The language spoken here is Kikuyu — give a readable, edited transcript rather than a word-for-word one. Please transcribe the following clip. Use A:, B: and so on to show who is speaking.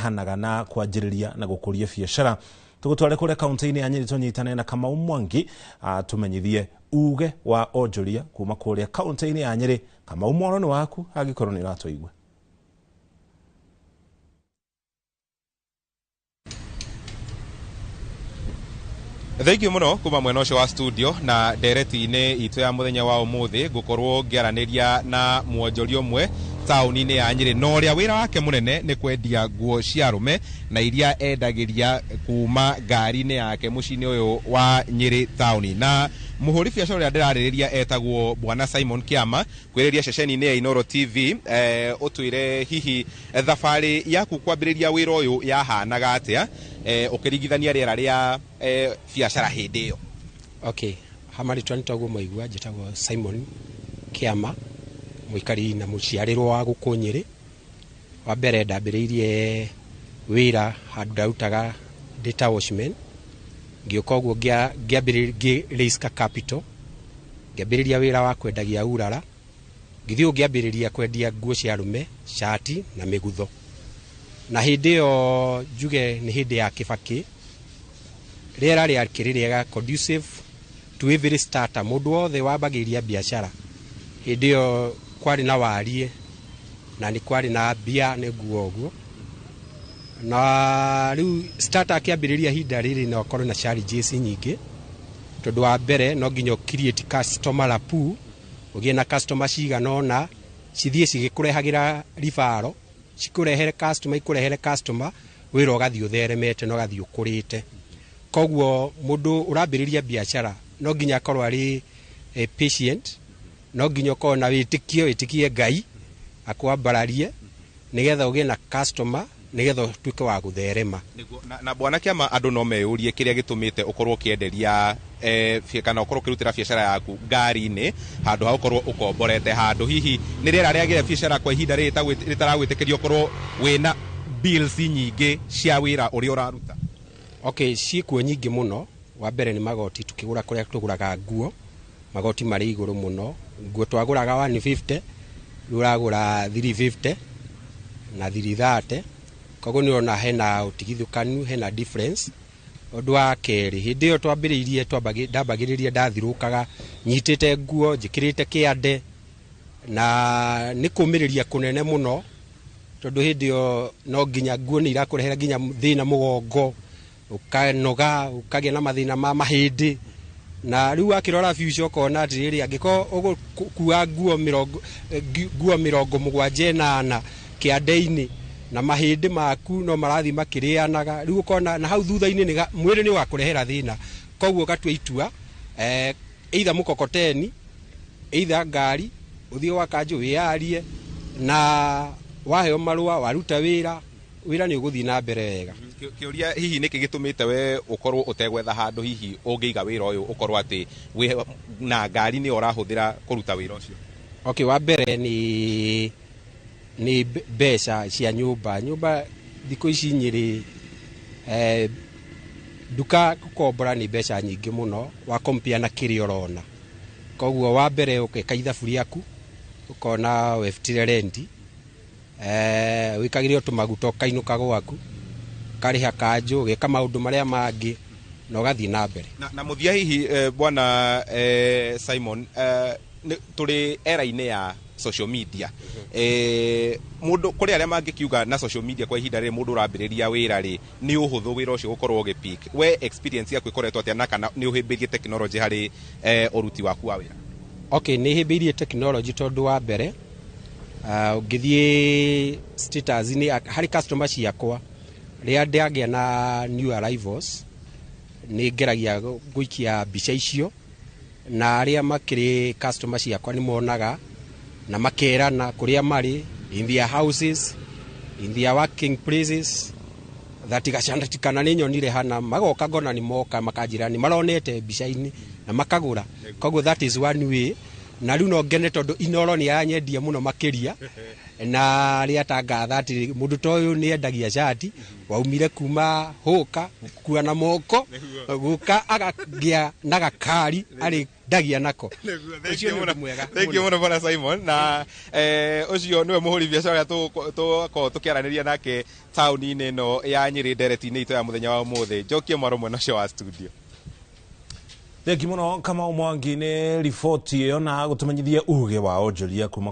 A: marehanaga na kwanjĩrĩria na gũkũria biacara. Tũgũtware kũrĩa kaunti-inĩ ya Nyĩrĩ tũnyitane na Kamau Mwangi atũmenyithie uge wa onjoria kuma kũrĩa kaunti-inĩ ya Nyĩrĩ. Kamau, mwaro nĩ waku angĩkorwo nĩ ũratũigua.
B: Thengiũ mũno kuma mwena ũcio wa studio na ndereti-inĩ itũ ya mũthenya wa ũmũthĩ ngũkorwo ngĩaranĩria na mwonjoria ũmwe taũni-inĩ ya Nyĩrĩ na ũrĩa wĩra wake mũnene nĩ kwendia nguo cia arũme na iria endagĩria kuma ngari-inĩ yake mũciĩ-inĩ ũyũ wa Nyĩrĩ taũni. Na mũhũri biacara ũrĩa ndĩrarĩrĩria etagwo Bwana Simon Kĩama, kwĩrĩria ceceni-inĩ ya Inooro TV. Ũtwĩre hihi thabarĩ yaku kwambĩrĩria wĩra ũyũ yahanaga atĩa, ũkĩringithania rĩera rĩa biacara hĩndĩ ĩyo?
C: Okay, ha marĩtwa nĩ taguo mwaigua, njĩtagwo Simon Kĩama, mũikari na mũciarĩrwo wa gũkũ Nyĩrĩ. Wa mbere ndambĩrĩirie wĩra handũ ndarutaga ndĩ ta watchman, ngĩũka ũguo ngĩambĩrĩria ngĩ raise ka capital, ngĩambĩrĩria wĩra wa kwendagia urara, ngĩthiĩ ngĩambĩrĩria kwendia nguo cia arũme, cati na mĩgutho. Na hĩndĩ ĩyo njuge nĩ hĩndĩ ya Kĩbakĩ, rĩera rĩakĩrĩ rĩega, conducive to every starter, mũndũ wothe wambagĩrĩria biacara. Hĩndĩ ĩyo kwarĩ na warie na nĩ kwarĩ na mbia nĩ nguo ũguo. Na rĩu starter akĩambĩrĩria ihinda rĩrĩ no akorwo na challenges nyingĩ, tondũ wa mbere no nginya ũ create customer rapport, ũgĩe na customer cigana ũna cithiĩ cigĩkũrehagĩra referral, cikũrehere customer, ikũrehere customer, wĩra ũgathiĩ ũtheremete na ũgathiĩ ũkũrĩte. Koguo mũndũ ũrambĩrĩria biacara no nginya akorwo arĩ patient, no nginya ũkorwo na wĩtĩkio, wĩtĩkie Ngai akwambararie nĩgetha ũgĩe na customer, nĩgetha ũtuĩke wa gũtherema.
B: Nĩguo, na Bwana Kĩama, andũ no meyũrie kĩrĩa gĩtũmĩte ũkorwo ũkĩenderia kana ũkorwo ũkĩrutĩra biacara yaku ngari-inĩ handũ ha ũkorwo ũkomborete handũ. Hihi nĩ rĩera rĩagĩra biacara kwa ihinda rĩrĩ rĩtaragwĩtĩkĩria ũkorwo wĩna bills nyingĩ cia wĩra ũrĩa ũraruta?
C: Okay, ciĩkuo nyingĩ mũno. Wa mbere nĩ magoti, tukĩgũra kũrĩa tũgũraga nguo, magoti marĩ igũrũ mũno. Nguo twagũraga 150, rĩu ũragũra 350 na 330, koguo nĩ ũrona hena ũtigithũkanu, hena difference. Ũndũ wa kerĩ, hĩndĩ ĩyo twambĩrĩirie, ndambagĩrĩria ndathirũkaga nyitĩte nguo njĩkĩrĩte kĩande, na nĩ kũmĩrĩria kũnene mũno, tondũ hĩndĩ ĩyo no nginya nguo nĩ irakũrehera nginya thĩna mũgongo, ũkanoga, ũkagĩa na mathĩna ma mahĩndĩ. Na rĩu wakĩrora future ũkona atĩrĩrĩ, angĩkorwo ũgũkua nguo mĩrongo, nguo 78 kĩande-inĩ na mahĩndĩ maku no marathiĩ makĩrĩanaga, rĩu ũkona na hau thutha-inĩ mwĩrĩ nĩ ũgakũrehera thĩna. Koguo ũgatua itua, either mũkokoteni, either ngari, ũthiĩ gwa kanjũ wĩyarie, na waheo marũa waruta wĩra, wĩra nĩ ũgũthiĩ na mbere wega.
B: Kĩũria hihi nĩkĩ gĩtũmĩte we ũkorwo ũtegwetha handũ hihi ũngĩiga wĩra ũyũ, ũkorwo atĩ wĩ na ngari nĩyo ũrahũthĩra kũruta wĩra ũcio?
C: Okay, wa mbere nĩ mbeca cia nyũmba. Nyũmba thikũ ici Nyĩrĩ, nduka gũkombora nĩ mbeca nyingĩ mũno wa compare na kĩrĩa ũrona. Koguo wa mbere ũgeka ithabu rĩaku, ũkona webutire renti, wĩkagĩre tũmaguta ũkainũka gwaku, ũkarĩha kanjũ, ũgeka maũndũ marĩa mangĩ na ũgathiĩ na mbere.
B: Na mũthia hihi, Bwana Simon, tũrĩ era-inĩ ya social media, mũndũ kũrĩ arĩa mangĩkiuga na social media kwa ihinda rĩrĩ mũndũ ũrambĩrĩria wĩra rĩ nĩ ũhũthũ wĩra ũcio gũkorwo ũgĩpick. We experience yaku ĩkoretwo atĩa, na kana nĩ ũhĩmbĩirie technology harĩ ũruti waku wa wĩra?
C: Okay, nĩ hĩmbĩirie technology, tondũ wa mbere ũngĩthiĩ status-inĩ harĩ customer ciakwa, rĩrĩa ndagĩa na new arrivals nĩ ngeragia gũikia mbica icio, na arĩa makĩrĩ customer ciakwa nĩ monaga na makerana kũrĩa marĩ in their houses, in their working places, that gacandati kana nĩ nyonire hana, magoka ngona nĩ moka makanjĩra nĩ maronete mbica-inĩ na makagũra. Koguo that is one way. Na rĩu no ngene tondũ Inoro nĩ aranyendia mũno makĩria, na rĩatangatha atĩ mũndũ ta ũyũ nĩ endagia cati, waumire kuma hũka gũkua na moko gũka agagĩa na gakari arĩndagia nako. Ũcio nĩ ũndũ mwega.
B: Thank you mũno bwana Simon. Na ũcio nĩwe mũhũri biacara ũrĩa tũkorwo tũkĩaranĩria nake taũni-inĩ ĩno ya Nyĩrĩ ndereti-inĩ itũ ya mũthenya wa ũmũthĩ. Njokie mwaro mwena ũcio wa studio.
A: Thengi mũno Kamau Mwangi nĩ riboti ĩyo na gũtũmenyithia uge wa onjoria kuma